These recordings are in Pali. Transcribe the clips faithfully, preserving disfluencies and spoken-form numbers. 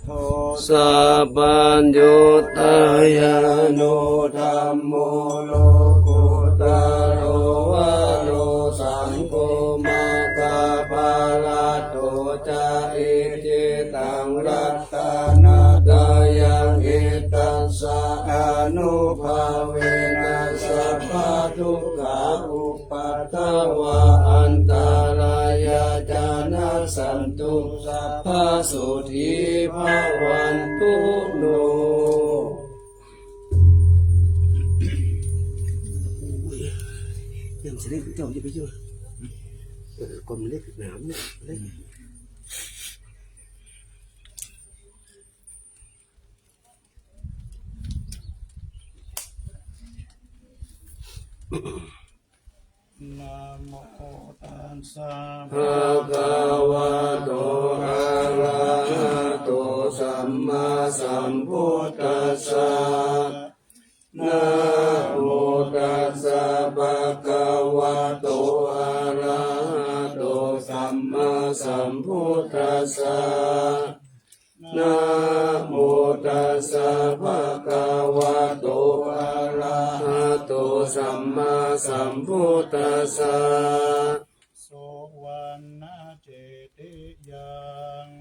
Sabbaññutañāṇo dhammo lokuttaro varo saṅgho, maggaphalaṭṭho ca icchitaṃ ratanattayaṃ, etassa ānubhāvena sabbadukkhā upaddavā antarāyā ca nassantu, sabbasotthī bhavantu no. ยังสิได้เจ้าจะไปเจอเออกลมเล็กหนามเนี่ยเล็ก Namo tassa bhagavato arahato sammāsambuddhassa. Namo tassa bhagavato arahato sammāsambuddhassa. Namo tassa bhagavato arahato sammāsambuddhassa. Suvaṇṇacetiyaṃ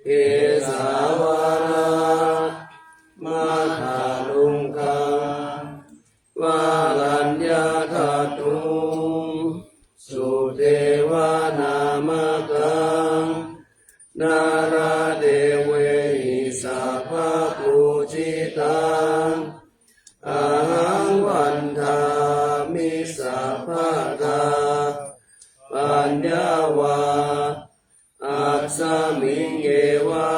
kesāvaramakkhaluṅgaṃ varaññathattuṃ sudevanāmakkhāmaṃ nāḷādevehi sabbapūjitaṃ. Ahaṃ vandāmi sabbadā paññāvā asmiṃ eva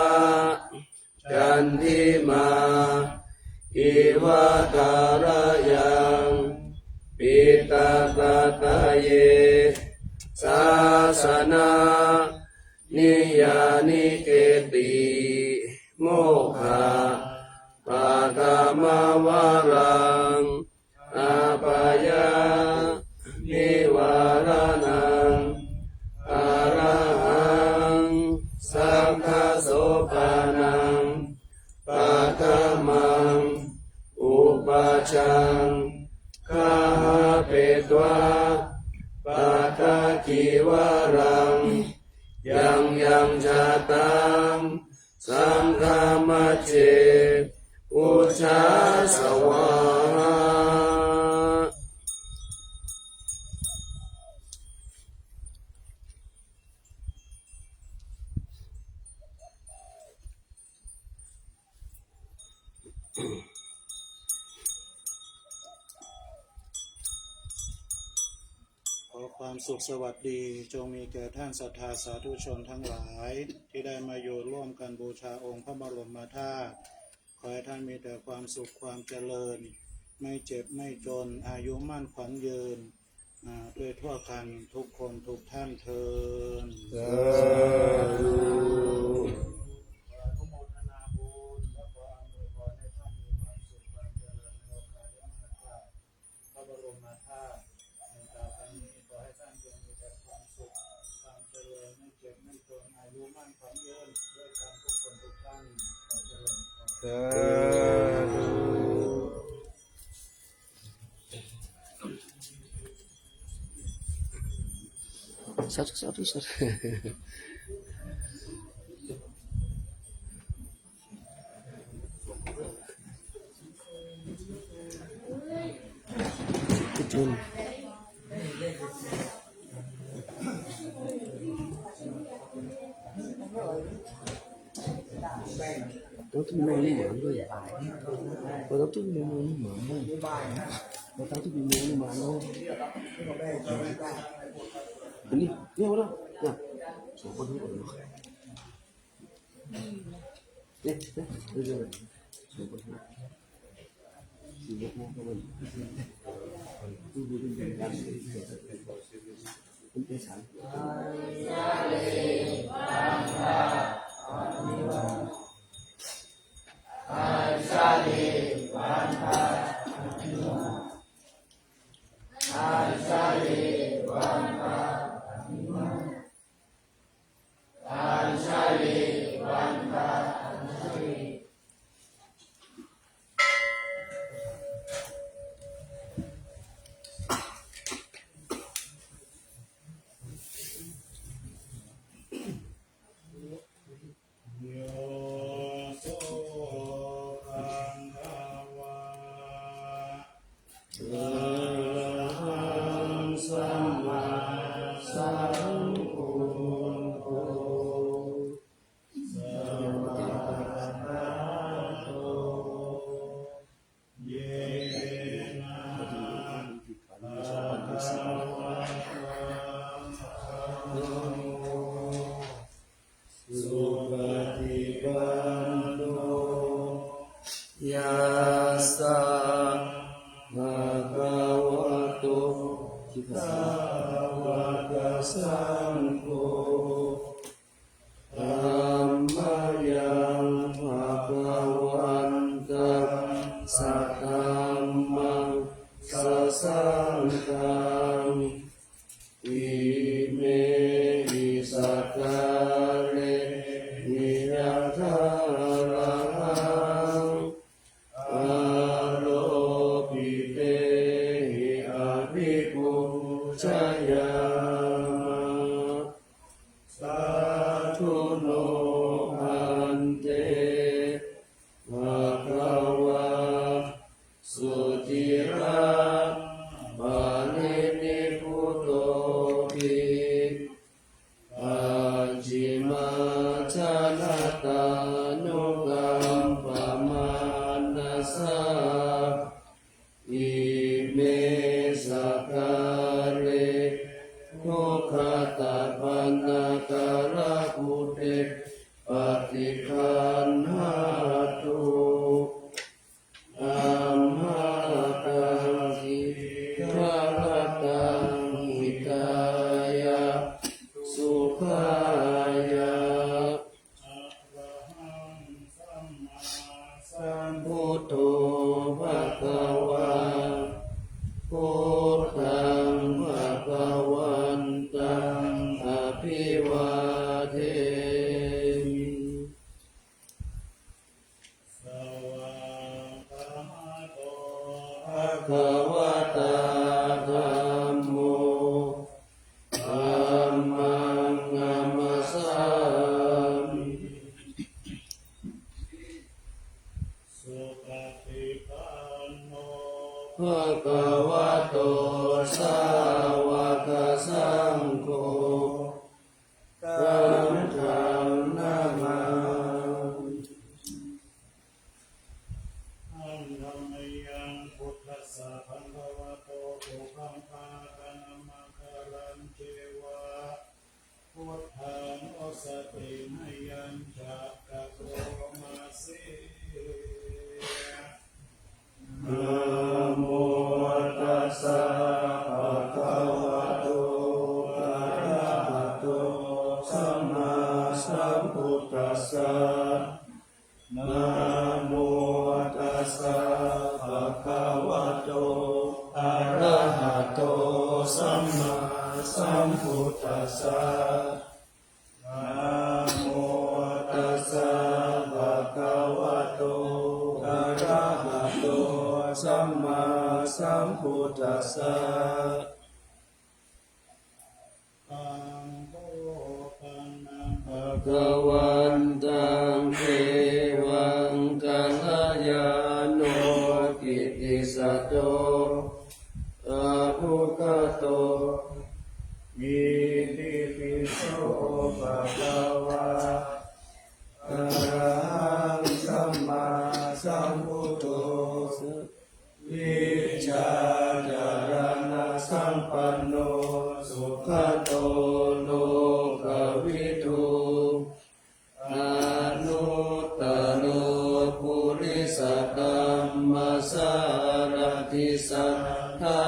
candimā iva tharayaṃ piṭakattaye sāsana niyāniketi mokkhapathimavaraṃ apāyanivāraṇaṃ arahaṃ saṅghasopaṇaṃ paṭhamaṃ upajjhaṅgāhapetvā pattagīvaraṃ yaṃ yaṃ jātaṃ saṅghamajjhe ujjhāsa vāhā. ขอความสุขสวัสดีจงมีแก่ท่านศรัทธาสาธุชนทั้งหลาย ที่ได้มาอยู่ร่วมกันบูชาองค์พระบรมธาตุ ขอให้ท่านมีแต่ความสุขความเจริญ ไม่เจ็บไม่จน อายุมั่นขวัญยืน อ่า ด้วยทั่วกันทุกคนทุกท่านเทอญ สาธุ ขออนุโมทนาบุญ และขออำนวยพรให้ท่านมีความสุขความเจริญในโอกาสและมหากาส พระบรมธาตุ ในคราวครั้งนี้ ขอให้ท่านจงมีแต่ความสุข ความเจริญ ไม่เจ็บไม่จน อายุมั่นขวัญยืน ด้วยกันทุกคนทุกท่าน ขอเจริญพร สาธุ สาธุ สาธุ สาธุ Tao tu mèo ni mèo ni mèo. Tao tu mèo ni mèo ni mèo. Tao tu mèo ni mèo ni mèo. Ini, ini orang. Ya. Siapa tu orang? Yassa bhagavato sāvakasaṅgho, dhammayaṃ bhagavantaṃ sadhammaṃ sasaṅghaṃ, imehi sakkārehi yathārahaṃ āropitehi abhipūjayāma. Sādhu no bhante bhagavā suciraṃ parinibbutopi, pacchimājanatānukampamānasā ime sakkāre duggatapaṇṇākārabhūte paṭiggaṇhātu amhākaṃ dīgharattaṃ hitāya sukhāya. Arahaṃ sammāsambuddho bhagavā, buddhaṃ bhagavantaṃ abhivādemi. Svākkhāto bhagavatā dhammo, dhammaṃ namassāmi. Supaṭipanno bhagavato sāvakasaṅgho, saṅghaṃ namāmi. Handa mayaṃ buddhassa bhagavato puggaṃ pakāna namakārañceva buddhānussatinayañca karoma se. Namo tassa bhagavato arahato sammāsambuddhassa. Namo tassa bhagavato arahato sammāsambuddhassa. Namo tassa bhagavato arahato sammāsambuddhassa. Taṃ buddhaṃ bhagavantaṃ evaṃ kalyāṇo kittisaddo abbhuggato: Itipi so bhagavā arahaṃ sammāsambuddho vijjācaraṇasampanno sugato lokavidū anuttaro purisadammasārathi satthā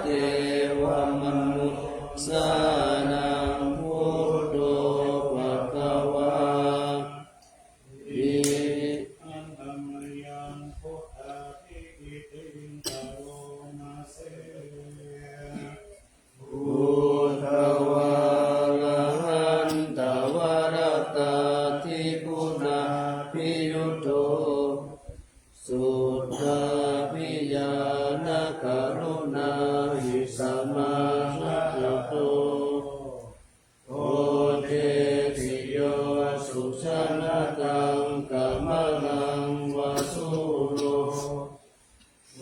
devamanussānaṃ buddho bhagavā iti. Handa mayaṃ buddhābhigītiṃ karoma se. Buddhavārahantavaratādiguṇābhiyutto suddhābhiñāṇakaruṇāhi samāgatatto bodhesi yo sujanataṃ kamalaṃ va sūro,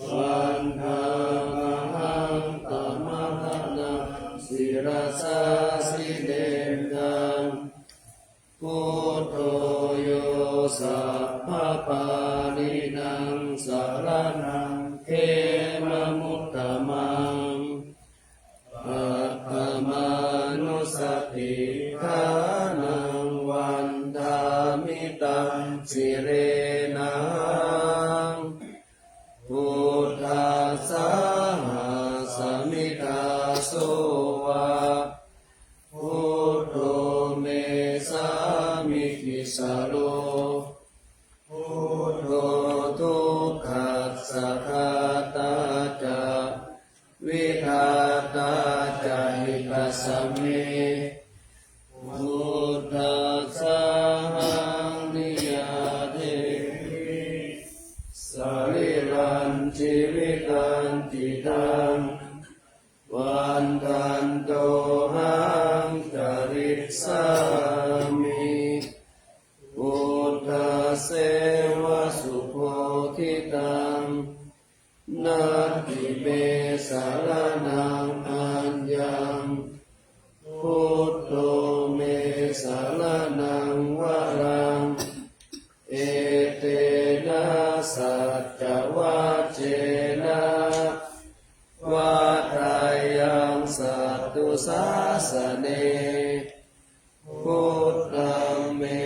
vandāmahaṃ tamaharaṃ sirasā jinendaṃ. Buddho yo sabbapāṇīnaṃ saraṇaṃ khemamuttamaṃ, paṭhamānussatiṭṭhānaṃ vandāmi taṃ sirenahaṃ. seva subodhitaṃ. Natthi me saraṇaṃ aññaṃ, buddho me saraṇaṃ varaṃ. Etena saccavajjena vaḍḍheyyaṃ satthu sāsane. Buddhaṃ me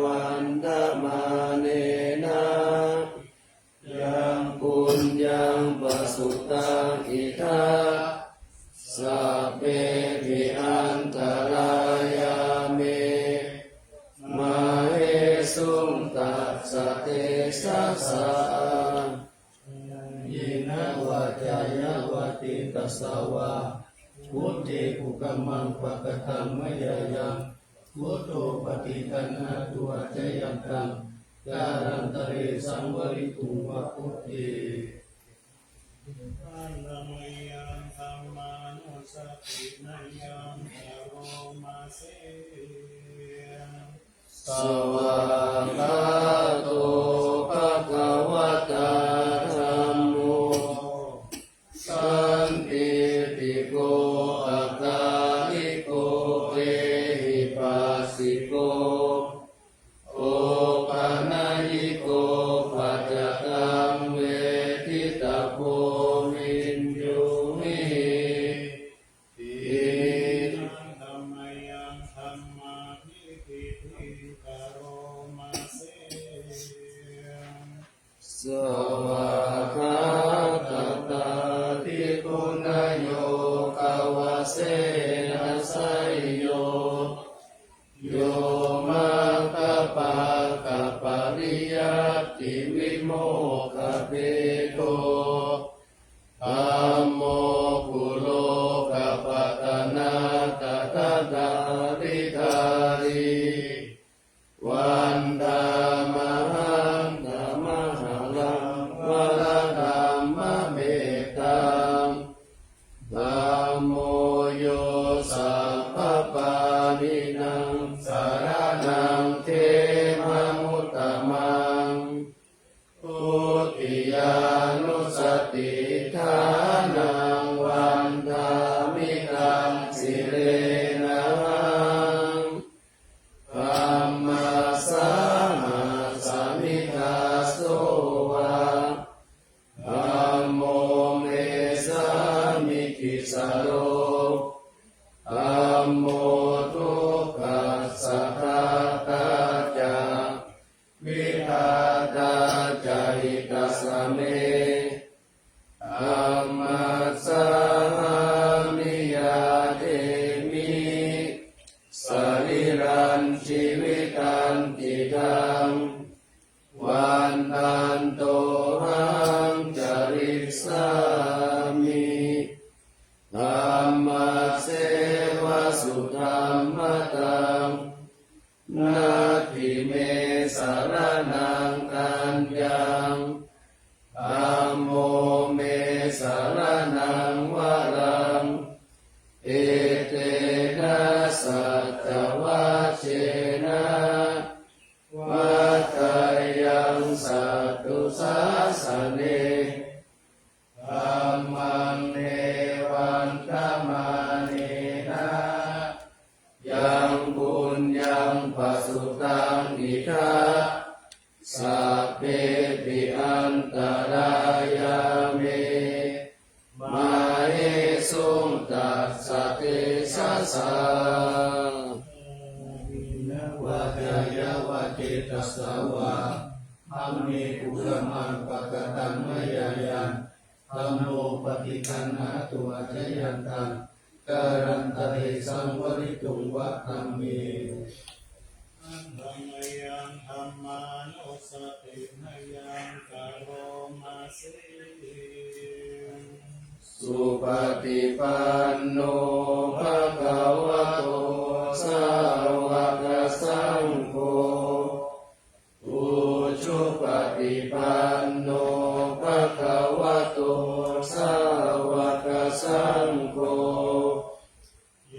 vandamānena yaṃ puññaṃ pasutaṃ idha, sabbepi antarāyā me māhesuṃ tassa tejasā. Kāyena vācāya va cetasā vā, buddhe kukammaṃ pakataṃ mayā yaṃ, buddho paṭiggaṇhatu accayantaṃ, kālantare saṃvarituṃ va buddhe. Handa mayaṃ dhammānussatinayaṃ karoma se. Svākkhāto bhagavatā dhammo, sandiṭṭhiko akāliko ehipassiko, opanayiko paccattaṃ veditabbo viññūhī ti. Handa mayaṃ dhammābhigītiṃ karoma se. Svākkhātatādiguṇayogavasena seyyo, yo maggapākapariyattivimokkhabhedo, dhammo kulokapatanā tadadhāridhārī, vandāmahaṃ tamaharaṃ varadhammamettaṃ. Dhammo yo sabbapāṇīnaṃ saraṇaṃ khemamuttamaṃ, dutiyānussatiṭṭhānaṃ vandāmi taṃ sirenahaṃ. Dhammassāhasmi dāso va, dhammo me sāmikissaro, dhammo dukkhassa ghātā ca, vidhātā ca hitassa me. Dhammassāhami yādemi, sarīrañjīvitañcidaṃ, vandantohaṃ carissāmi, dhammasseva sudhammataṃ. Natthi me saraṇaṃ aññaṃ, dhammo me saraṇaṃ varaṃ. Etena saccavajjena vaḍḍheyyaṃ satthu sāsane. Dhammaṃ me vandamānena yaṃ puññaṃ pasutaṃ idha, sabbepi antarāyā me māhesuṃ tassa tejasā. Kāyena vācāya va cetasā vā, dhamme kukammaṃ pakataṃ mayā yaṃ, dhammo paṭiggaṇhatu accayantaṃ, kālantare saṃvarituṃ va dhamme. Handa mayaṃ dhammānussatinayaṃ karoma se. Supaṭipanno bhagavato sāvakasaṅgho, ujupaṭipanno bhagavato sāvakasaṅgho,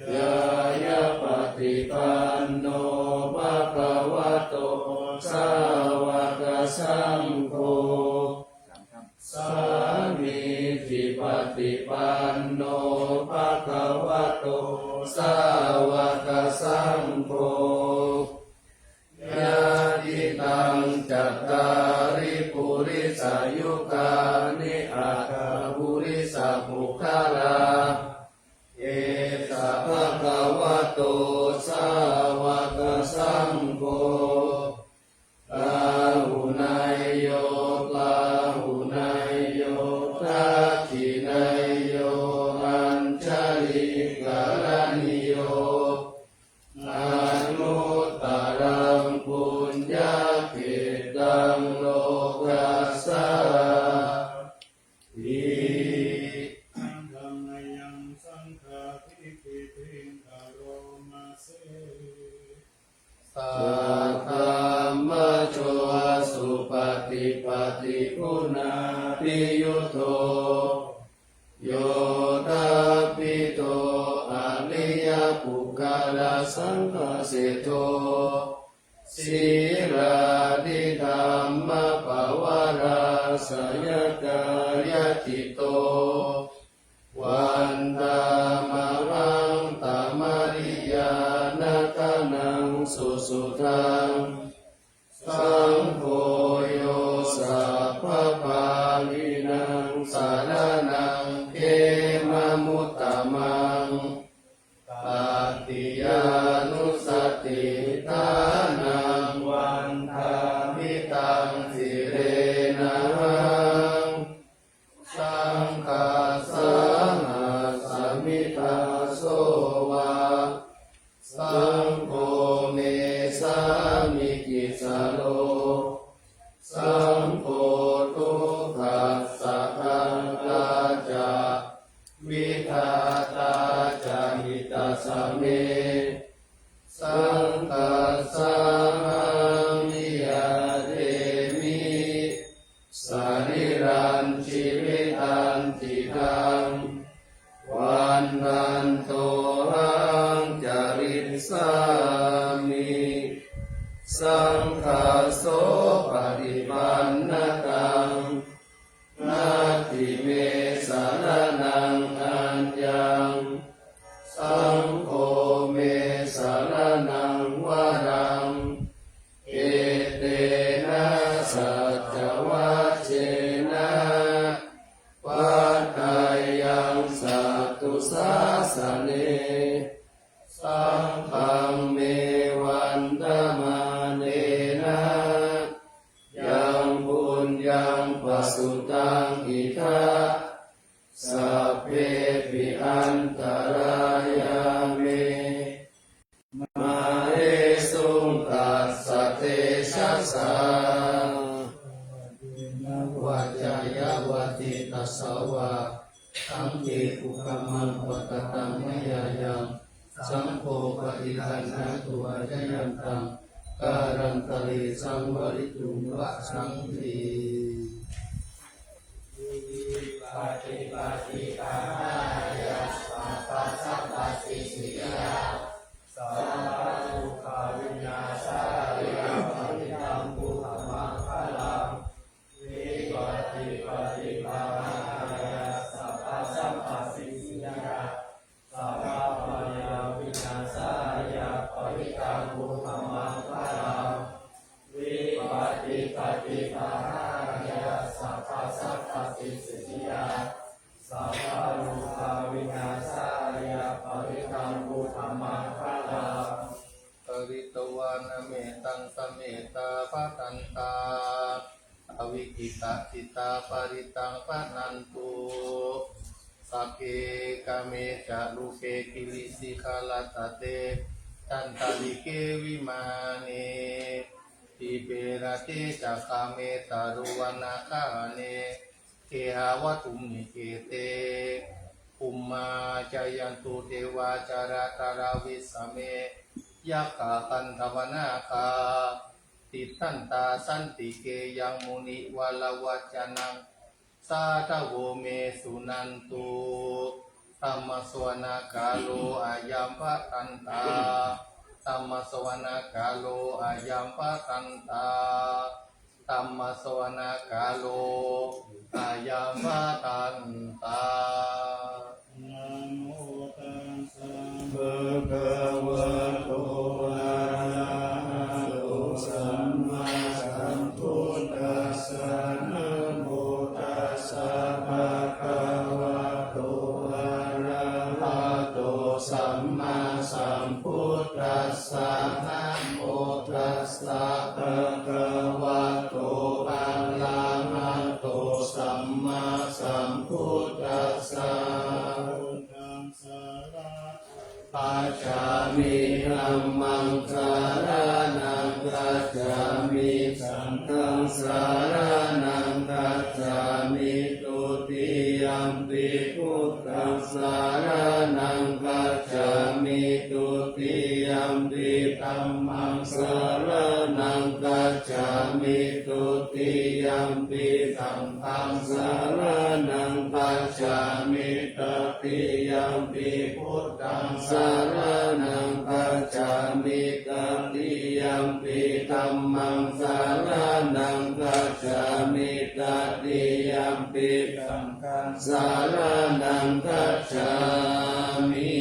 ñāyapaṭipanno bhagavato sāva saṅgho. Sāmīcipaṭipanno bhagavato sāvakasaṅgho. Yadidaṃ cattāri purisayugāni aṭṭha purisapuggalā, esa bhagavato sāvakasaṅgho, āhuneyyo pāhuneyyo dakkhiṇeyyo añjalikaraṇīyo, anuttaraṃ puññakkhettaṃ lokassāti. Handa mayaṃ saṅghābhigītiṃ karoma se. Saddhammajo supaṭipattiguṇābhiyutto, yoṭṭhabbidho ariyapuggalā saṅghaseṭṭho, sīlādidhammapavarāsayakāyacitto, vandāmahaṃ tamariyāna gaṇaṃ susuddhaṃ. Saṅgho yo sabbapāṇīnaṃ saraṇaṃ khemamuttamaṃ, tatiyānussatiṭṭhānaṃ vandāmi taṃ sirenahaṃ. Saṅghassāhasmi dāso va, saṅgho me sāmikissaro, saṅgho dukkhassa ghātā ca vidhātā ca hitassa me. Saṅghassāhaṃ niyyādemi sarīrañjīvitañci daṃ, vandantohaṃ carissāmi saṅghassopaṭipannataṃ. Natthi me saraṇaṃ aññaṃ, saṅgho me saraṇaṃ varaṃ. Etena saccavajjena vaḍḍheyyaṃ satthu sāsane. Saṅghaṃ me vandamānena yaṃ puññaṃ pasutaṃ idha, sabbepi antarāyā me māhesuṃ tassa tejasā. Vācāya va cetasā vā, saṅghe kukammaṃ pakataṃ mayā yaṃ, saṅgho paṭiggaṇhatu accayantaṃ, kālantare saṃvarituṃ va saṅghe. Vipattipaṭibāhāya sabbasampattisiddhiyā, sabbarogavināsāya parittaṃ brūtha maṅgalaṃ. Vipattipaṭibāhāya sabbasampattisiddhiyā, sabbabyāvināsāya parittaṃ brūtha maṅgalaṃ. Vipattipaṭibāhāya sabbasampattisiddhiyā, sabbarogavināsāya parittaṃ brūtha maṅgalaṃ. Pharitvāna mettaṃ samettā bhadantā, avikkhittacittā parittaṃ bhaṇantu. Sagge kāme ca rūpe girisikharataṭe cantalikkhe vimāne, dīpe raṭṭhe ca gāme taruvanagahane gehavatthumhi khette, bhummā cāyantu devā jalathalavisame yakkhagandhabbanāgā, tiṭṭhantā santike yaṃ munivaravacanaṃ sādhavo me suṇantu. Dhammassavanakālo ayambhadantā. Dhammassavanakālo ayambhadantā. dhammassavanakālo ayambhadantā. Namo tassa bhagavato arahato sammāsambuddhassa. Namo tassa bhagavato arahato sammāsambuddhassa. Namo tassa bhagavato arahato sammāsambuddhassa. Buddhaṃ saraṇaṃ gacchāmi. Dhammaṃ saraṇaṃ gacchāmi. Saṅghaṃ saraṇaṃ gacchāmi. Dutiyampi buddhaṃ saraṇaṃ gacchāmi. Dutiyampi dhammaṃ saraṇaṃ gacchāmi. Dutiyampi saṅghaṃ saraṇaṃ gacchāmi. Tatiyampi buddhaṃ saraṇaṃ gacchāmi. Tatiyampi dhammaṃ saraṇaṃ gacchāmi. Tatiyampi saṅghaṃ saraṇaṃ gacchāmi.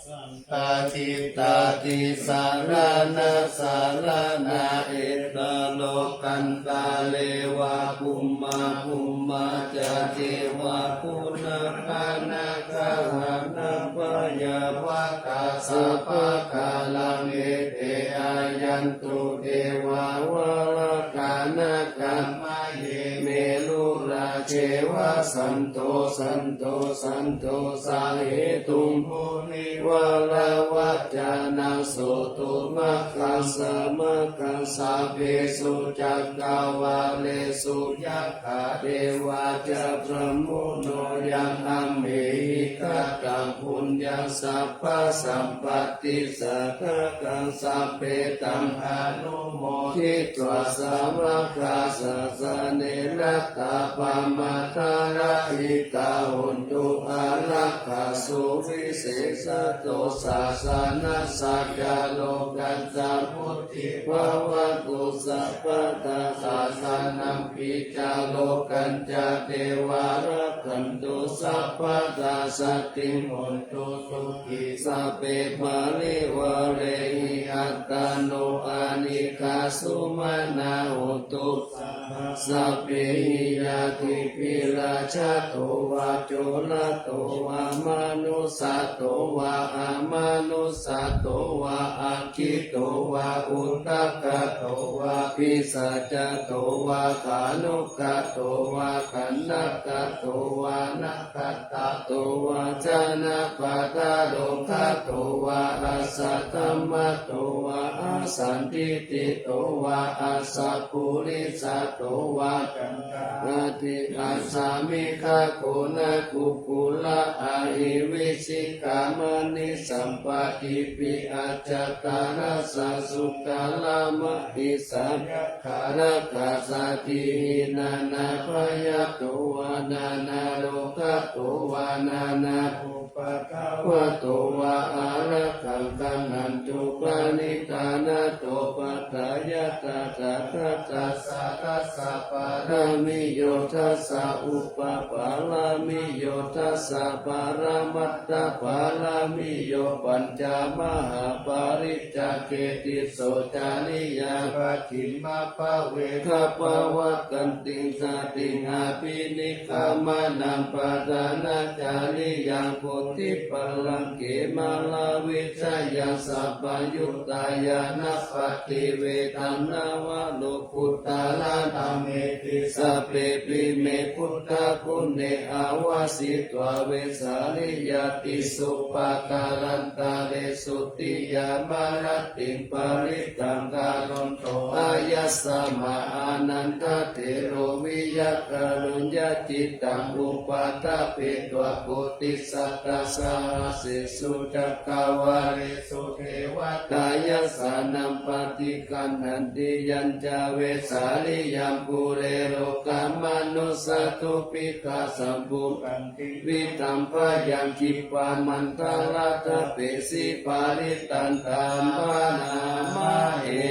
Santacittā tisaraṇasaraṇā. Ettālokantareva bhummā bhummā ca devā guṇagaṇagahaṇapayyāvaṭā sabbakālaṃ ete āyantu devā valakānakammaye merurājeva santo santo santo sahetuṃ munivaravacanaṃ sotumakkassa makkassa sabbesu cakkavāḷesu yakkhā devā ca brahmuno yaṃ amhehi kataṃ puññaṃ sabbasampattisādhakaṃ sabbe taṃ anumoditvā sāvakā sāsane ratā pamādarahitā hontu ārakkhā suvisesato sāsanassa ca lokassa vuḍḍhī bhavatu sabbadā sāsanampi ca lokañca devā rakkhantu sabbadā saddhiṃ hontu sukhī sabbe parivārehi attāno anīghā sumanā hontu saha sabbehi ñātibhi rājato vā corato vā manussato vā amanussato vā aggito vā udakato vā pisācato vā khāṇukato vā kaṇṭakato vā nakkhattato vā janapadarogato vā asaddhammato vā asandiṭṭhito vā asappurisato vā caṇḍahatthi-assamigagonakukkulla-ahi-vicchika-maṇi-sampattipi-accataraccha sukala-mahissa-yakkharakkha-saddhihi nānābhayato vā nānārogato vā nānāupaddavato vā ārakkhaṃ gaṇhantu paṇidhā. Nāthopaṭṭhāya tathāgatassa dasa pāramiyo dasa upapāramiyo dasa paramattha pāramiyo pañca mahāpariccāge tisso cariyā pacchimabhave gabbhāvakkantiṃ jātiṃ abhinikkhamanaṃ padhānacariyaṃ bodhipallaṅke māravijayaṃ sabbaññutañāṇappaṭivedhaṃ navalokuttaradhammeti sabbepime buddhaguṇe āvajjitvā vesāliyā tīsu pākārantaresu tiyāmarattiṃ parittaṃ karonto āyasmā ānandatthero viya kāruññacittaṃ upaṭṭhapetvā koṭisatasahassesu cakkavāḷesu devatā yassāṇaṃ paṭiggaṇhanti yañca vesāliyaṃ pure rogāmanussadubbhikkhasambhūtantividhaṃ bhayaṃ khippamantaraṭṭhāpesi parittaṃ taṃ bhaṇāma he.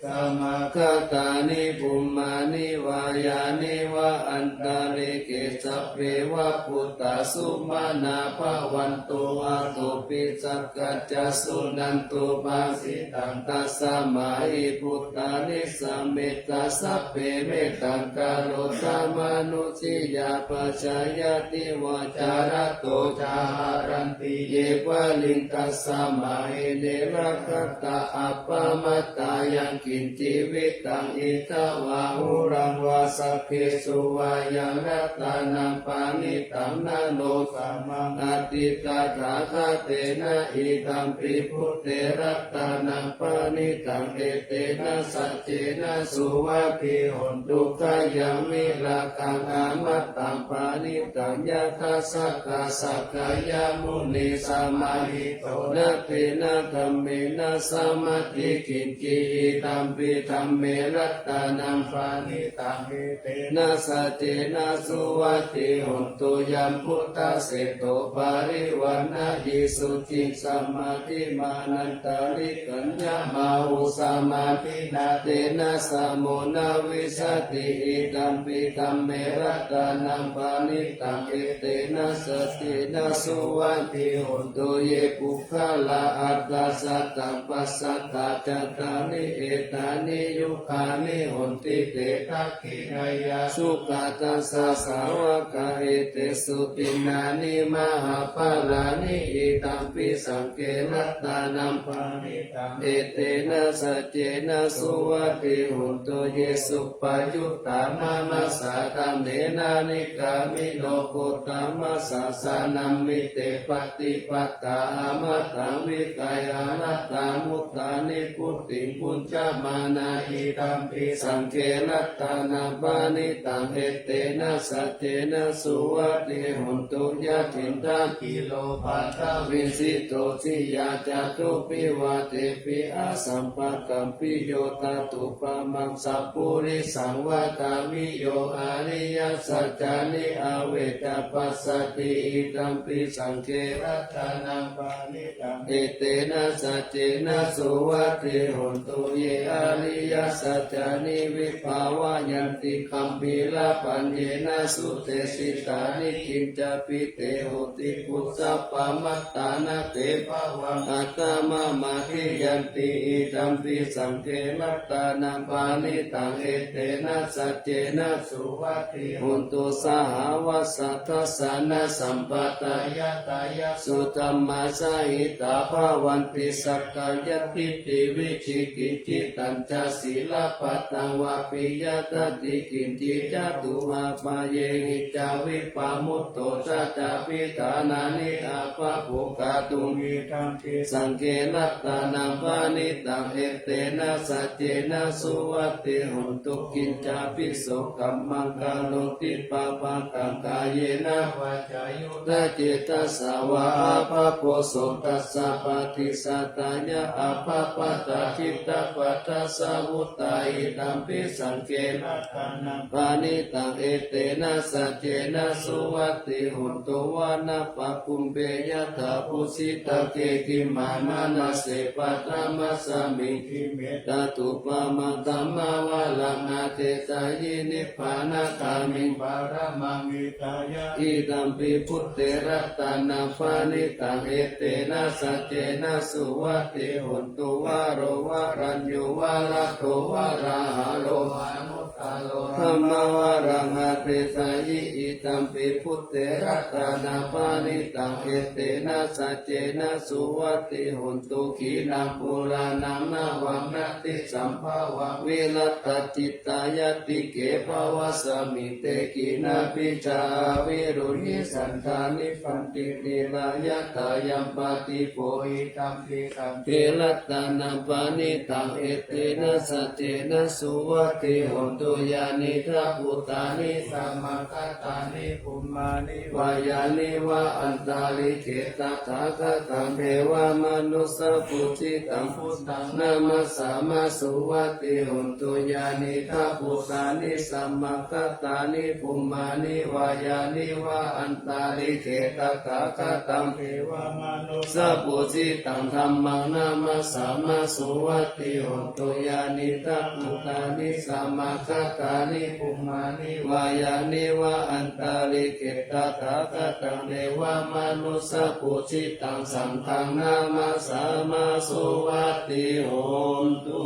samāgatāni bhummāni vā yāni va antalikkhe sabbeva bhūtā sumanā bhavantu athopi sakkacca suṇantu bhāsitaṃ. Tasmā hi bhūtā nisāmetha sabbe mettaṃ karotha mānusiyā pajāya divā ca ratto ca haranti ye baliṃ. Tasmā hi ne rakkhatha appamattā yaṃ kiñci vittaṃ idha vā huraṃ vā saggesu vā yaṃ ratanaṃ paṇītaṃ na no samaṃ atthi tathāgatena idampi buddhe ratanaṃ paṇītaṃ etena saccena suvatthi hontu. Khayaṃ virāgaṃ amataṃ paṇītaṃ yadajjhagā sakyamunī samāhito na tena dhammena samatthi kiñci idampi dhamme ratanaṃ paṇītaṃ etena saccena suvatthi hontu. Yambuddhaseṭṭho parivaṇṇayī suciṃ samādhimānantarikaññamāhu samādhinā tena samo na vijjati idampi dhamme ratanaṃ paṇītaṃ etena saccena suvatthi hontu. Ye puggalā aṭṭha sataṃ pasatthā cattāri etāni yugāni honti te dakkhiṇeyyā sugatassa sāvakā etesu dinnāni mahapphalāni idampi saṅghe ratanaṃ paṇītaṃ etena saccena suvatthi hontu. Ye suppayuttā manasādaḷhena nikkāmino gotamasāsanamhi te pattipattā amataṃ vigayha laddhā mudhā nibbutiṃ bhuñjamānā idampi saṅghe ratanaṃ paṇītaṃ etena saccena suvatthi hontu. Yathindakhīlo paṭhaviṃ sito siyā catubbhi vātebhi asampakampiyo tathūpamaṃ sappurisaṃ vadāmi yo ariyasaccāni avecca passati idampi saṅghe ratanaṃ paṇītaṃ etena saccena suvatthi hontu. Ye ariyasaccāni vibhāvayanti gambhīrapaññena sudesitāni kiñcāpi te hotu phussapamattā na te bhavaṃ aṭṭhamamādiyanti idampi saṅghe ratanaṃ paṇītaṃ etena saccena suvatthi hontu. Sahāvassa dassanasampadāya tayassu dhammā jahitā bhavanti sakkāyadiṭṭhi vicikicchitañca sīlabbataṃ vāpi yadatthi kiñci catūhapāyehi ca vippamutto ca cābhiṭhānāni abhabbo kātuṃ idampi saṅghe ratanaṃ paṇītaṃ etena saccena suvatthi hontu. Kiñcāpi so kammaṃ karoti pāpakaṃ kāyena vācāyuda cetasā vā abhabbo so tassa paṭicchadāya abhabbatā khiḍḍāpadassa vuttā idampi saṅghe ratanaṃ paṇītaṃ etena saccena suvatthi hontu. Vanappagumbe yathā phussitagge gimhānamāse paṭhamasmiṃ gimhe tathūpamaṃ dhammavaraṃ adesayi nibbānagāmiṃ paramaṃ vidhāya idampi buddhe ratanaṃ paṇītaṃ etena saccena suvatthi hontu. Varo varaññū varado varāharo anuttaro dhammavaraṃ adesayi idampi buddhe ratanaṃ paṇītaṃ etena saccena suvatthi hontu. Khīṇaṃ purāṇaṃ navaṃ natthi sambhavaṃ virattacittāyatike bhavasmiṃ te khīṇabījā avirūḷhichandā nibbanti dhīrā yathāyampadīpo idampi saṅghe ratanaṃ paṇītaṃ etena saccena suvatthi hontu. Yānīdha bhūtāni samāgatāni bhummāni vā yāni va antalikkhe tathāgataṃ devamanussapūjitaṃ buddhaṃ namassāma suvatthi hotu. Yānīdha bhūtāni samāgatāni bhummāni vā yāni va antalikkhe tathāgataṃ devamanussapūjitaṃ dhammaṃ namassāma suvatthi hotu. Yānīdha bhūtāni samāgatāni bhummāni vā yāni va antalikkhe tathāgataṃ devamanussapūjitaṃ saṅghaṃ namassāma suvatthi hotu.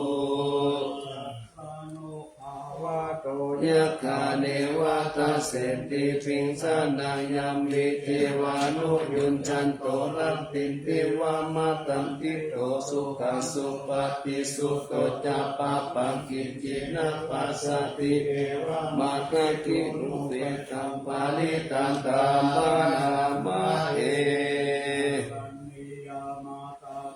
Yakkha neva dassenti piṃsanaṃ yamhi devā nuyuñjanto rattindiva matandito sukhaṃ supati sutto ca pāpaṃ kiñci na passati. Evamatthāti upekkhaṃ parittaṃ taṃ bhaṇāma he.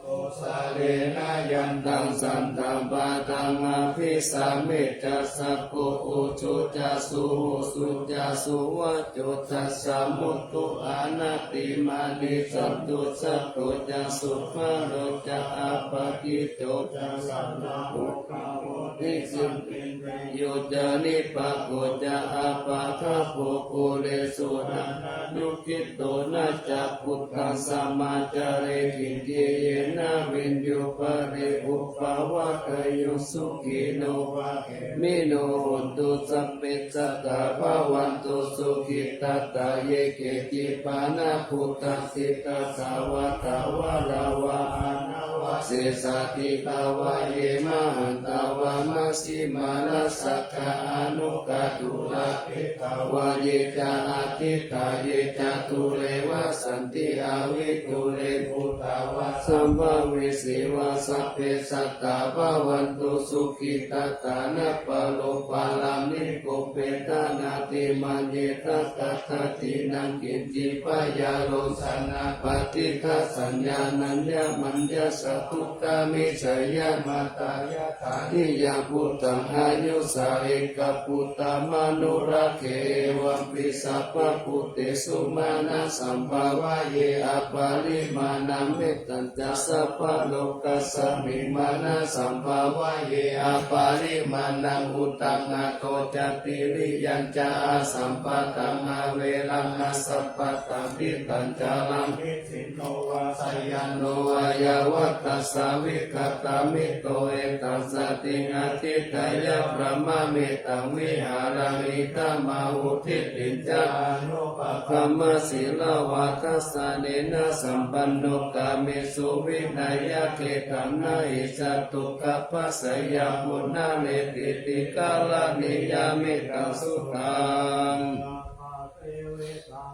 Kosalena yantaṃ santaṃ padaṃ abhisamecca sakko ujū ca suhujū ca suvaco cassa mudu anatimānī santussako ca subharo ca appakicco ca sallahukavutti santindriyo ca nipako ca appagabbho kulesu ananugiddho. Na ca khuddaṃ samācare kiñci yena viññū pare upavadeyyuṃ. Sukhino vā khemino hontu sabbe sattā bhavantu sukhitattā. Ye keci pāṇabhūtatthi tasā vā thāvarā vā anavasesā, dīghā vā ye mahantā vā majjhimā rassakā aṇukathūlā, diṭṭhā vā ye ca adiṭṭhā ye ca dūre vasanti avidūre, bhūtā vā sambhavesī vā sabbe sattā bhavantu sukhitattā. Na paro paraṃ nikubbetha nātimaññetha katthaci naṃ kiñci, byārosanā paṭighasaññā nāññamaññassa dukkhamiccheyya. Mātā yathā niyaṃ puttaṃ āyusā ekaputtamanurakkhe, evampi sabbabhūtesu mānasambhāvaye aparimāṇaṃ. Mettañca sabbalokasmiṃ mānasambhāvaye aparimāṇaṃ, uddhaṃ adho ca tiriyañca asambādhaṃ averaṃ asapattaṃ. Tiṭṭhañcaraṃ nisinno vā sayāno vā yāvatassa vigatamiddho, etaṃ satiṃ adhiṭṭheyya brahmametaṃ vihāraṃ idhamāhu. Diṭṭhiñca anupagamma sīlavā dassanena sampanno, kāmesu vineyya gedhaṃ na hi jātu gabbhaseyyaṃ punaretīti. Karaṇīyam mettaṃ suttaṃ.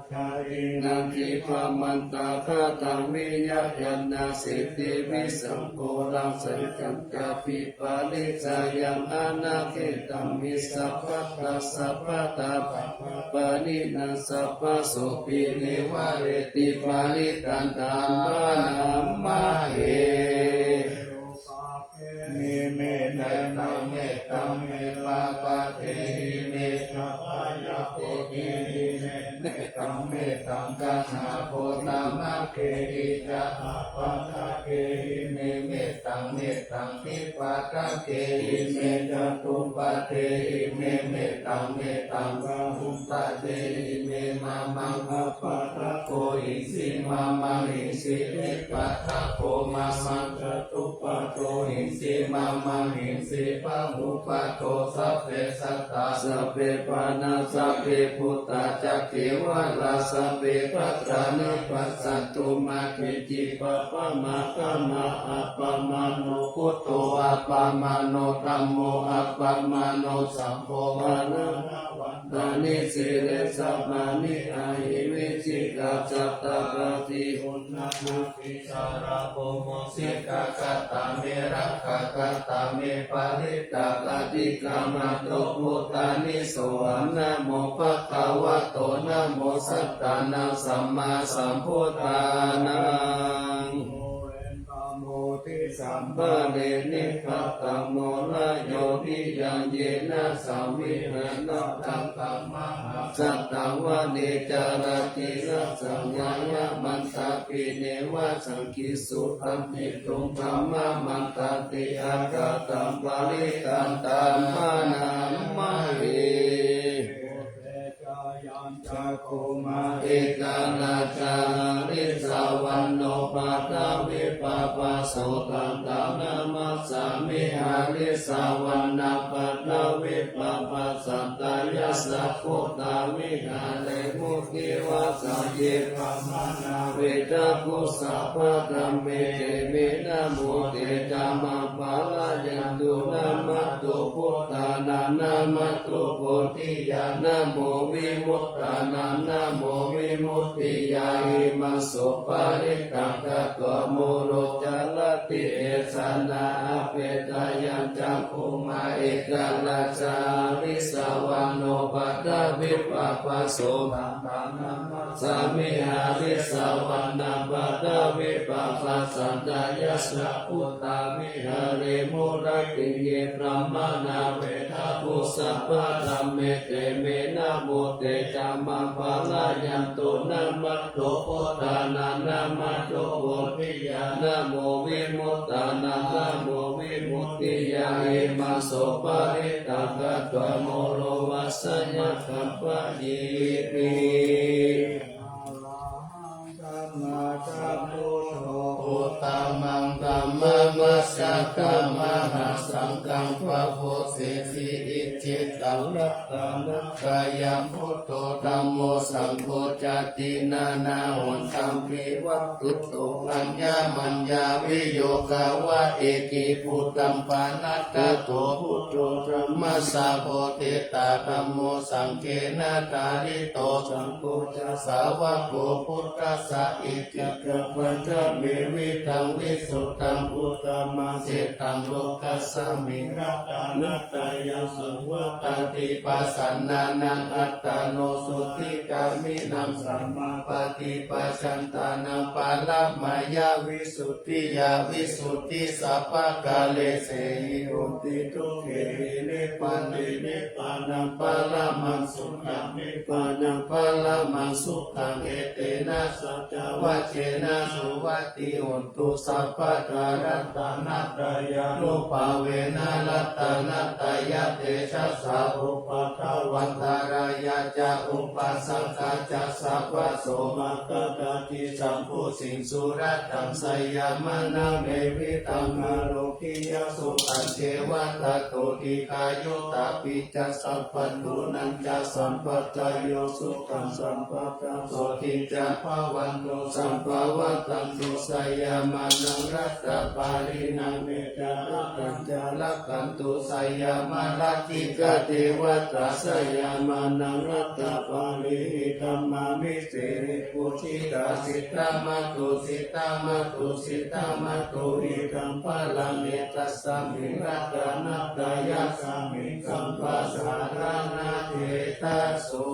Jātiṃ natthi bhaṇantā, kataṃ viya yaṃ nāsīti visaṃ ghoraṃ, saccañca viparisayaṃ anakkhettaṃ hi sabbattha sabbadā, tappamāṇena sabbasopi nivāreti. Parittaṃ taṃ bhaṇāma he. Virupakkhe hi me mettaṃ, mettaṃ vipākakhe hi me, sabbāyatike hi me mettaṃ, mettaṃ kaṇhābhottamagge hi ca, appādake hi me mettaṃ, mettaṃ dipādake hi me, catupāde hi me mettaṃ, mettaṃ bahupāde hi me, mamaṃ appādako hiṃsi, mamaṃ hiṃsi dipādako mamaṃ, catupādo hiṃsi mamaṃ hiṃsi bahupādo. Sabbe sattā sabbe pāṇā sabbe bhūtā ca kevalā, sabbe bhadrāni passantu mā kiñci pāpam āgamā. Appamāṇo buddho, appamāṇo dhammo, appamāṇo saṅgho, pamāṇavantāni sirīsapāni, ahi vicchikā, cattāri uṇṇānābhī sarabū mūsikā, katā me rakkhā, katā me parittā, paṭikkamantu bhūtāni, sohaṃ namo bhagavato, namo sattannaṃ sammāsambuddhānaṃ. Pamodī Sabbare nigghātamo rayo niyaṃ yena savidhānaṃ taṃ dhammaṃ āsaddhamāne carati rājaṃ ñāṇamatā abhineva saṅghe sudamhetu brahmaṃ mantāti akātaṃ parittaṃ taṃ bhaṇāma he. Jayantakuma eka rājā harissavaṇṇo paṭhavippabhāso taṃ taṃ namassāmi harissavaṇṇaṃ paṭhavippabhāsaṃ tayajja guttā viharemu divasāye brahmā nāvetaguṃ sabbadhamme te me namo te ca maṃ pālayantu namatthu buddhānaṃ namatthu bodhiyā namo vimuttānaṃ namo vimuttiyā imaṃ so parittaṃ katvā moro carati esanā apetayañcakkhumā eka rājā harissavaṇṇo paṭhavippabhāso taṃ taṃ namassāmi harissavaṇṇaṃ paṭhavippabhāsaṃ tayajja guttā viharemu rattiṃ ye brahmā nāvetaguṃ sabbadhamme te me namo te ca maṃ pālayantu namatthu buddhānaṃ namatthu bodhiyā namo vimuttānaṃ namo vimuttiyā imaṃ so parittaṃ katvā moro vajjaggaṃ payirti. Arahaṃ sammāsambuddho uttamaṃ dhammamajjhakamahāsaṅghaṃ pavosesi icchitaṃ ratanattayaṃ buddho dhammo saṅgho cāti. Nānāhontampi vatthuto aññamaññā viyogā va ekibhūtaṃ pahātato buddho dhammassa bodhiṭṭhā dhammo saṅghena dhārito saṅgho ca sāvako buddhassa icchitapaññamevidaṃ visuddhaṃ uttamaṃ sitaṃ lokasmiṃ ratanattayaṃ saṃvattati pasannānaṃ attano sotthi gāmīnaṃ sammāpaṭipajjantānaṃ paramāya visuddhiyā visuddhisabbakāresehi honti dukkhāhi nibbāni nibbānaṃ paramaṃ sukhaṃ nibbānaṃ paramaṃ sukhaṃ etena saccavajjena suvatthi hontu sabbadā ratanattayānubhāvena ratanattayatejasā sā upādā antarāyā ca upasaṅkā ca sabbaso maggādhāti jambusīṃsu radhaṃ jayamānāmevidaṃ ārogyasukhañceva tato dīghāyutā pi ca sabbaguṇañca sampādayo sukhaṃ sampadā sotthi ca bhavantu sabbadā rakkhantu jayamānaṃ rattabālīnaṃ mettā rakkhañca rakkhantu jayamaratī ca devatā jayamānaṃ rattabālīhi dhammā vi siri pūjitā sitā mātu sitā mātu sitā mātu idaṃ balaṃ etasmiṃ ratanattayasmiṃ sabbasaraṇaṃ ṭhitaso.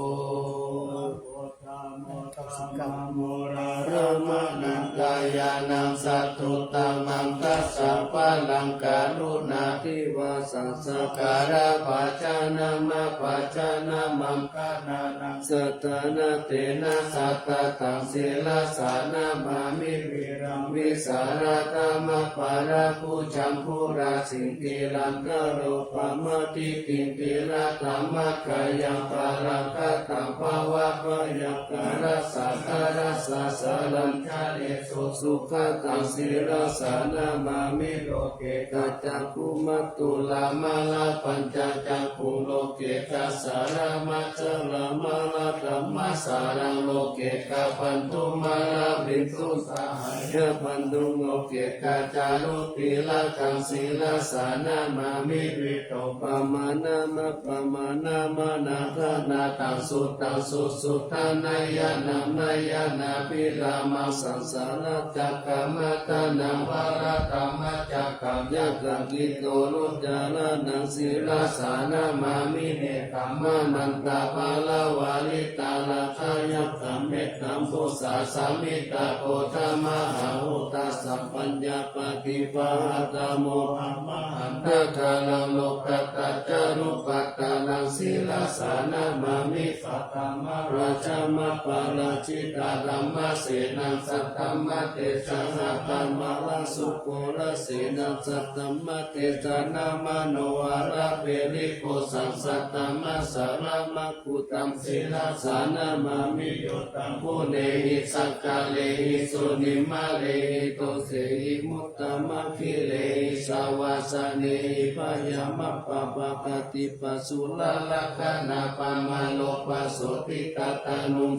Dhammo dhammaṃ moraramāṇañca ñāṇaṃ sadhuttamaṃ dasabalaṃ karuṇā divā sattakārabhājanamabhājanamaṅ ṇānaṃ saddhāna tena sattataṃ sirasā namāmi viraṃ vīsālakamapālabbhu jambulā siṅgilantaro pamādiṭṭhiṃ tirathaṃ maggāyaṃ palakkhattaṃ bhavabhayāparattadharassasaraṃ jānesu sugataṃ sirasā namāmi loke kaccakkhumā tulamālappañca cakkhuṃ loke kassāramajjhalamāladhammāsāraṃ loke kabandhuṃ mālavinduṃ sahāyabandhuṃ loke kacārucirakkhaṃ sirasā namāmi vīruṃ pamāṇaṃ appamāṇaṃ anādhānaṃ suttaṃ susuddhaṃ nayanaṃ nayanābhiramaṃ saṃsāracakkaṃ atānaṃ varadaṃ Dhammacakkam ñātakītūnucārāṇaṃ sirasā namāmi. Nekkhammamantapaṇṇarahitānāthayakkhamekkhaṃ phussā samiddhaputthamahāhū. Dasapāññāpadīpahatthamohamahantagānaṃ lokattacarūpakkhatānaṃ sirasā namāmi. Saddhammarājāmaparājitadhammasenaṃ saddhammatejasā dhammarājasukkurasenaṃ saddhammatejasā manoharagiripusshaṃ saddhammasāraṃ meghaṃ sirasā namāmi. Yuddhaṃ guṇehi sakkārehi sunimmānehi dosehi muttamaṅgalehi savāsanehi bhayamappappakātīpasuralakkhaṇappaṃ mānopasodhitātandhuṃ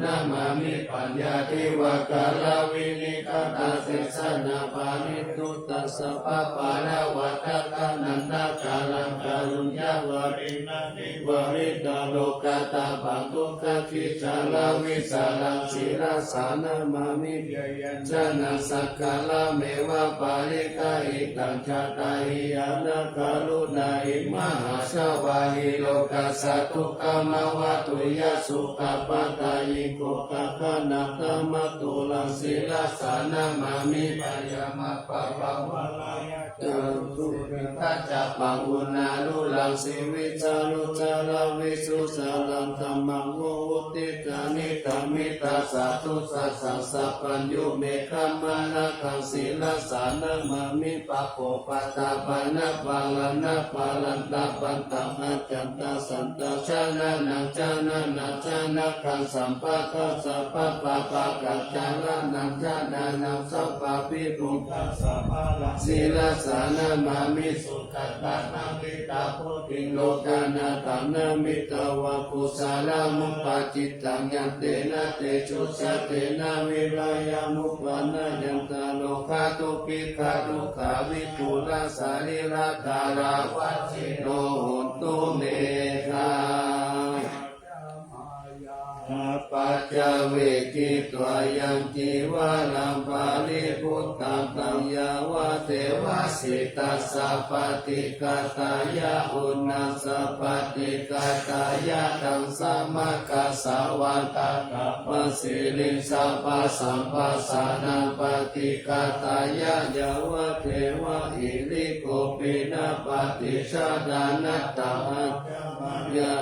namāmi. Paññātivakkharavīnikkhatasessanāparittutasabbapāṇavatthakanandakāraṃ kāruññavarananivariṇaṃ lokatabbaṃ duggābhikkhāravīsāraṃ sirasā namāmi. Jayāsanaṃ sakkarameva parikkahitaṃ jātahīyānakaruṇāhi mahāsāvahī lokassa dukkhamavātuyyā sukhapādayogo gaganathamaturaṃ sirasā namāmi. Bhayamappappavaraṃ ca ujucittañca pāpūnaṃ uṇṇānuraṃ sivijjānuraṃ visuddhacārānaṃ dhammaṃ uddissanti. Niddhamittasatthu sassaṃ sabbaññuṃ meghamaṇḍakaṃ sirasā namāmi. Pāpūpaddapāṇābalaṃ dābhaṇthakañca tassaṃ taṃ janānaṃ janānāñca nānājanakaṃ sampadaṃ sabbapāpakacaraṇaṃ janānaṃ sabbabhidhuṃ sirasā namāmi. Sudaṭṭhahatthaṃ krittabuddhiṃ lokanāthaṃ namitvā kusalamuppajittaṃ yantena tejasā tena virayamupaṇṇayantaṃ rogā dubhikkā dukkhavipūrā sārīrikadhāraṃ avajjino hotu me. Paccavekkhitvā yaṃ cīvaraṃ paribhuttaṃ taṃ yāvadeva sītassa paṭighātāya uṇhassa paṭighātāya taṃ samaggasvā tattha pasiriṃ sabbasamphassānaṃ paṭighātāya yāvadeva hirikopinapaṭicchādanatthaṃ aññamāya.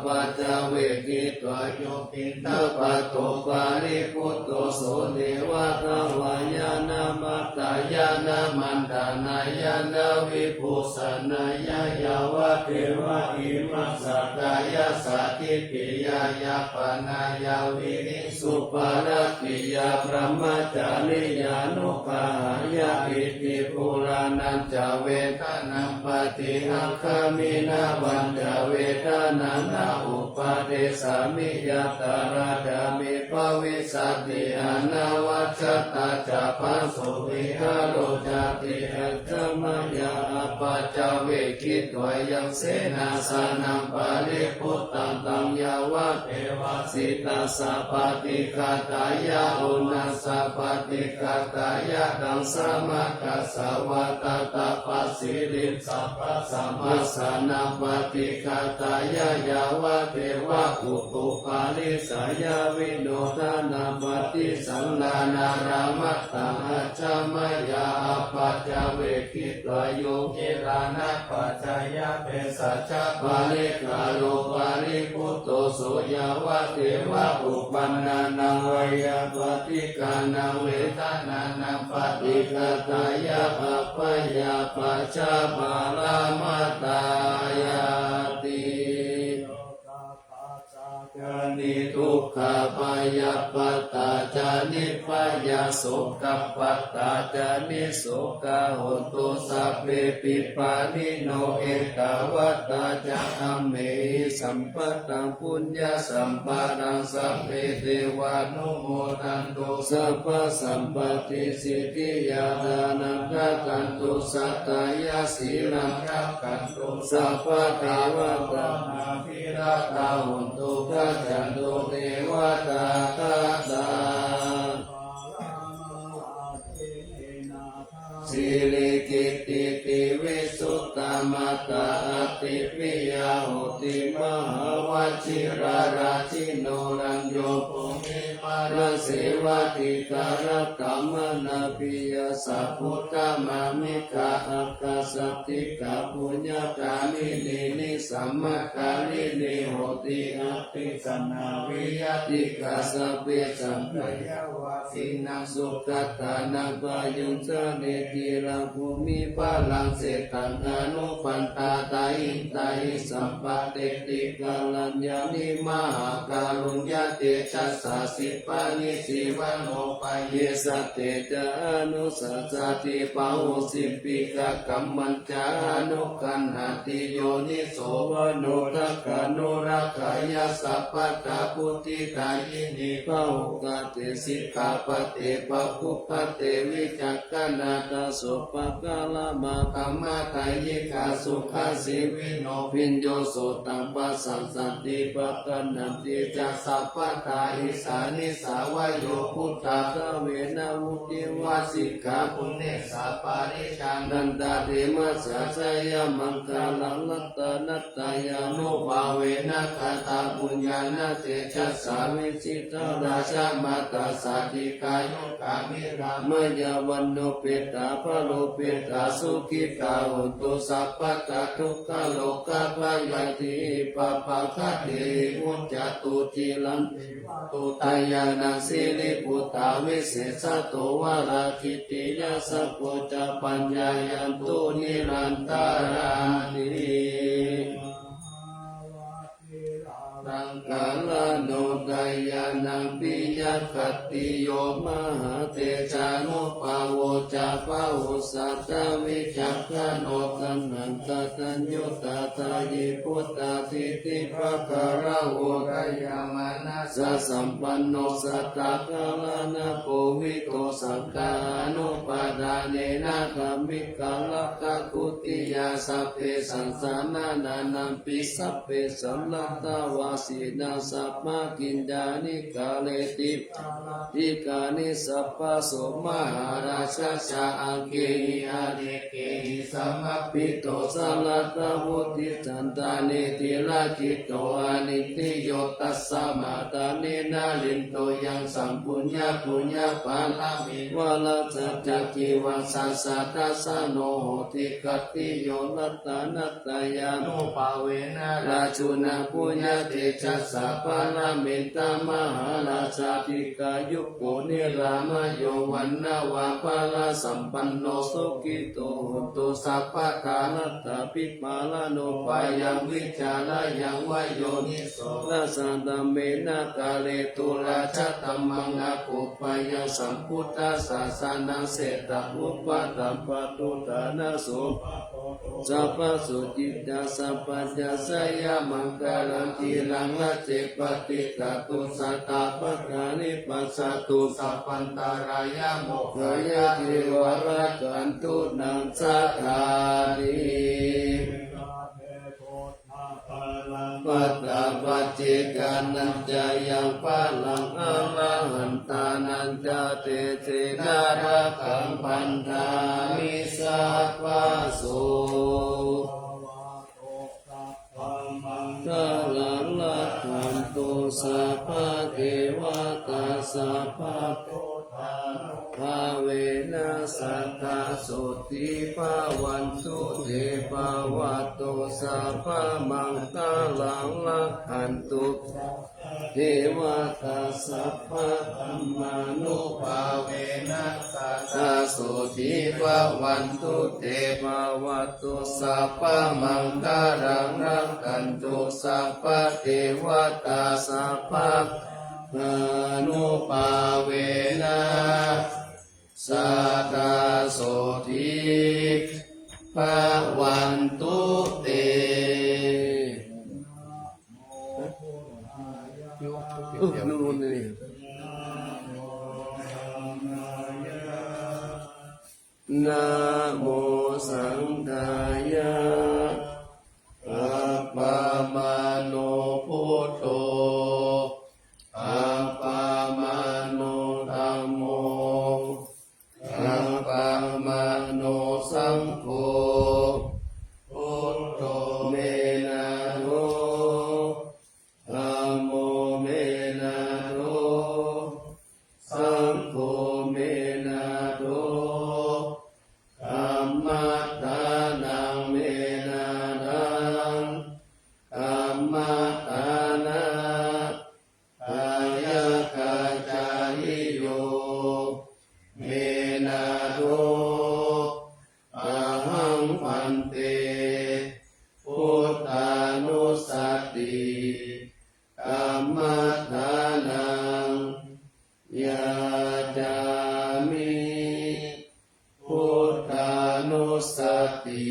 Paccavekkhitvā yo piṇḍapāto paribhutto so neva davāya na madāya na maṇḍanāya na vibhūsanāya yāvadeva imassa kāyassa ṭhitiyā yāpanāya vihiṃsuparatiyā brahmacariyānuggahāya iti purāṇañca vedanaṃ paṭihaṅkhāmi navañca vedanā na uppādessāmi yātrā ca me bhavissati anavajjatā ca phāsuvihā ro cāti. Ajja mayā apaccavekkhitvā yaṃ senāsanaṃ paribhuttaṃ taṃ yāvadeva sītassa paṭighātāya uṇhassa paṭighātāya taṃ samaggasvā tattha pasiriṃ sabbasamphassānaṃ paṭighātāya yāvadeva upupālisāya vinodanaṃ paṭisallānārāmatthaṃ. Ajja mayā apaccavekkhitvā yo gilānapaccayabhesajjaparikkhāro paribhutto so yāvadeva uppannānaṃ veyyābādhikānaṃ vedanānaṃ paṭighātāya abyāpajjhaparamatāyāti. Ca niddukkhā bhayappattā ca nibbhayā sokappattā ca nissokā hontu sabbepi pāṇino. Ettāvatā ca amhehi sambhataṃ puññasampadaṃ sabbe devānumodantu sabbasampattisiddhiyā. Dānaṃ dadantu saddhāya sīlaṃ rakkhantu sabbadevatā abhiratā hontu gacchantu devatāgatā. Sirikittitivissuddhamattā ativiya hoti mahāvajirārājino rañño bhūmiparasevādi gāragamanāpiya sabbudāmāmiga ākāsaṭṭhika puññagāminī nisammakāyinī hoti abhikkāna viyaṭṭhikā sabbe sampayavā sīnaṃ sugatānaṃ payuñcāni dhīrā bhūmiparaṃ seṭṭhaṃ anupaṇḍātahi tahi sampāteti karaññāni mahākāruññatejasā sippaṇi sīvaṇṇo payi sattete ca anussasati pahūsimpi kakkammaṃ ca anugaṇhāti yoniso manodakkhaṇo rakkheyyāma sabbadā buddhidāyinī pahukate sikkhāpade pāpūpade vicchakanattā sottapakālamā dhammadāyikā sukhajīvino bhiyyo sotthaṃ passaṃ santi pakatanti ca sabbadā issā nisā vayo buddhā dvena vuṭṭhivā sikkhā puṇṇessa pariccānantarī massa jayamaṅgalaṃ. Ratanattayānubhāvena kataṃ puññāna tejasā vijitā rājamātā sādhikā yokkhamirā maya vaññūpetā balūpetā sukhitā hontu sabbadā dukkharogabhayā tīhi pāpaggahehi muccantu dhīrā devadūtā dāyanā siriputtā visesato varā khittiyā sakko ca paññāyantu nirantarāni. Mahāvajirāja- -ṅkarāno dāyanā piyagattiyo mahātejānubhāvo ca bahusatthā vicakkhaṇo kaṇhakataññutā dāyī puttadītipakāravo dāyamānassa sampanno sattā kalyāṇakovito saṅghānupādānena dhammikā rakkhaguttiyā sabbesaṃ samaṇānaṃ pi sabbesaṃ laddhāva sīnaṃ sabbabhayāni kareti ārakkhitāni sabbaso mahārājassa aṅgehi anekehi samāhito sarathamutti chandani tirakkhito anindiyo tasmā dāni narindo yaṃ sampuññapuññapāramī varañca cākivasā saddasāno hoti khattiyo ratana- -ttayānubhāvena rājuna puññatejasā paramita mahārājā dīghāyuko nirāmayo vaṇṇavanapālasampanno sukhito hotu sabbadā. Atthābhipālanubhāyaṃ vicariyāma yoniso na sādhammena kāretu rājadhammaṃ akobhayaṃ sambuddhasāsanaṃ seṭṭha upaṭṭhappatto ṭhānaso sabbaso cittā sampajāya jayamaṅgalaṃ. Dhīraṃ racche paṭicca tuṃsaṃ tapatthāni passatu sabbantarāyā mokkhaṃ yā devarakkhantu naṃ sādhāni. Balaṃ pattapacchekanañca yaṃ balaṃ arahantānañca tejena rakkhaṃ bandhāmi sabbaso. Maṅgalaṃ rakkhantu sabbadevatā sabba bhāvena sadā sotthī bhavantu te. Bhavatu sabbamaṅgalaṃ rakkhantu devatā sabbadhammānubhāvena sadā sotthī bhavantu te. Bhavatu sabbamaṅgalaṃ rakkhantu sabbadevatā sabba- -ānubhāvena sadā sotthī bhavantu te. Namo saṅghāya. Appamāṇo buddho, appamāṇo dhammo, appamāṇo bhante, buddhānussati kammaṭṭhānaṃ yācāmi. Buddhānussati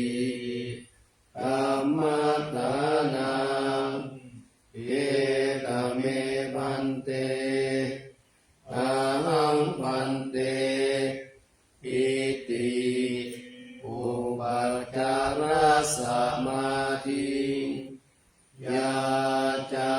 kammaṭṭhānaṃ kheta me bhante, ahaṃ bhante iti upacārasamādhiṃ yācāmi.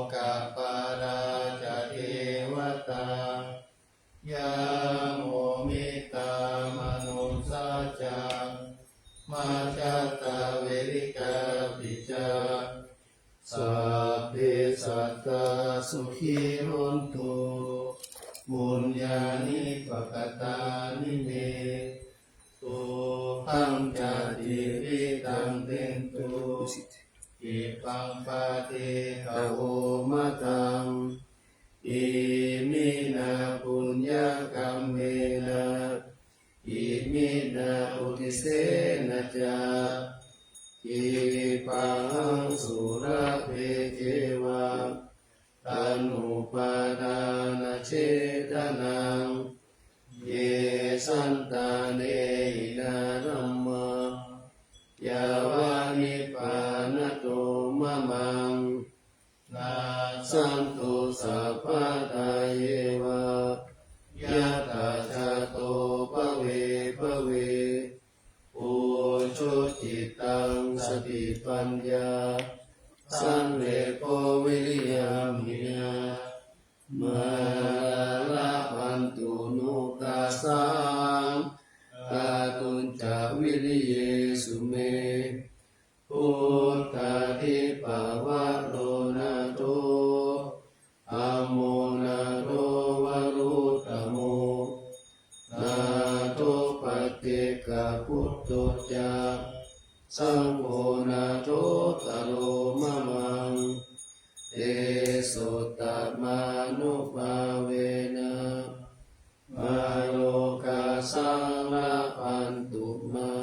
Lokapālā ca devatā, yamo mittā manussā ca, majjhattā verikāpi ca, sabbe sattā sukhī hontu, puññāni pakatāni me. Bhogaṃ ca tividhaṃ dentu, khippaṃ pāpetha vo mataṃ. Iminā puññakammena, iminā uddisena ca, khippāhaṃ sulabhe ceva, taṇhupādānachedanaṃ. Ye santāne hinā dhammā, yāva nibbānato mamaṃ, nassantu sabbadā yeva, yattha jāto bhave bhave. Ujucittaṃ satipaññā, sallekho viriyamhinā, mārā labhantu nokāsaṃ, kātuñca viriyesu me. Vuttādhipavaro nātho, dhammo nātho varuttamo, nātho paccekabuddho ca, saṅgho nāthottaro mamaṃ. Tesottamānubhāvena, mārokāsaṃ labhantu mā.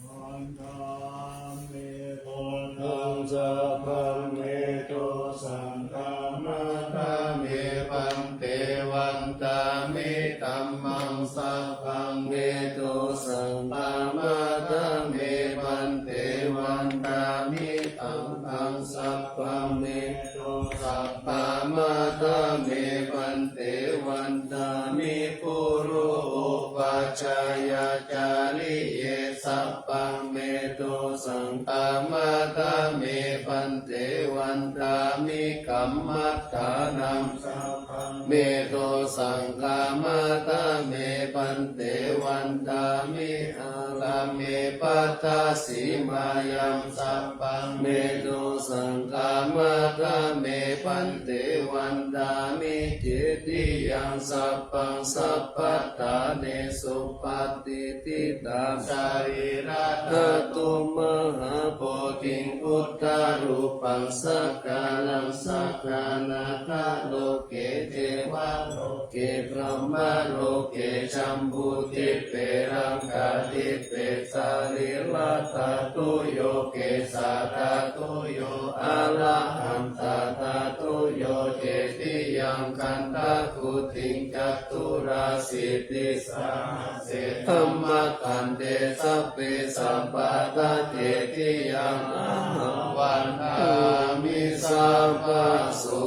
Vandāmi buddhaṃ, sabbaṃ me dosaṃ khamatha me bhante. Vandāmi dhammaṃ, sabbaṃ me dosaṃ khamatha me bhante. Vandāmi saṅghaṃ, sabbaṃ me dosaṃ khamatha me bhante. Vandāmi guru upajjhāyācariye, sabbaṃ me dosaṃ khamatha me bhante. Vandāmi kammaṭṭhānaṃ, sabbaṃ me dosaṃ khamatha me bhante. Vandāmi ārāme baddhasīmāyaṃ, sabbaṃ me dosaṃ khamatha me bhante. Vandāmi cetiyaṃ, sabbaṃ sabbaṭṭhānesu patiṭṭhitaṃ sarīradhātuṃ mahābodhiṃ buddharūpaṃ sakalaṃ sakāraṃ, iha loke devaloke brahmaloke jambudīpe laṅkādīpe, sarīradhātuyo kesādhātuyo arahantadhātuyo, cetiyaṃ gandhakuṭiṃ caturāsītisahas se dhammakkhandhe, sabbe sabbattha cetiyaṃ ahaṃ vandāmi sabbaso.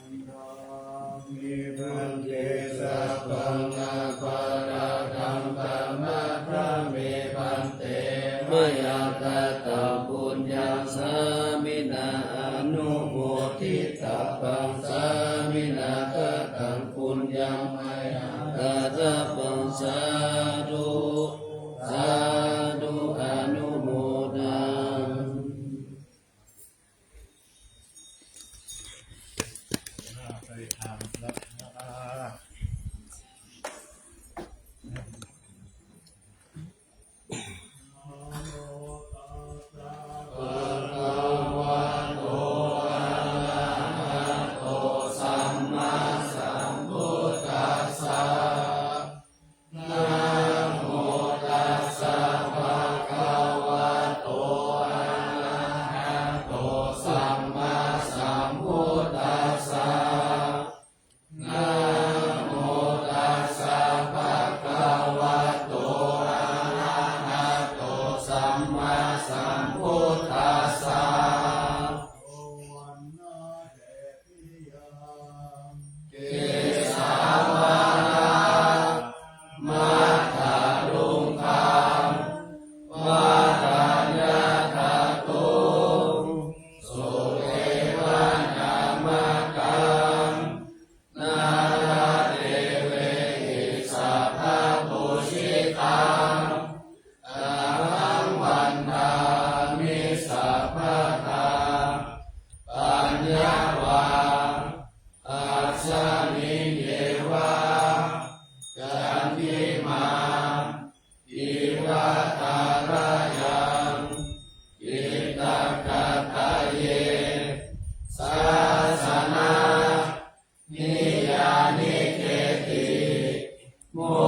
Vandāmi bhante, sabbaṃ aparādhaṃ khamatha me bhante. Mayā kataṃ puññaṃ sāminā anumoditabbaṃ, sāminā kataṃ puññaṃ mayhaṃ dātabbaṃ, sādhu sādhu anumodāmi. นะ โม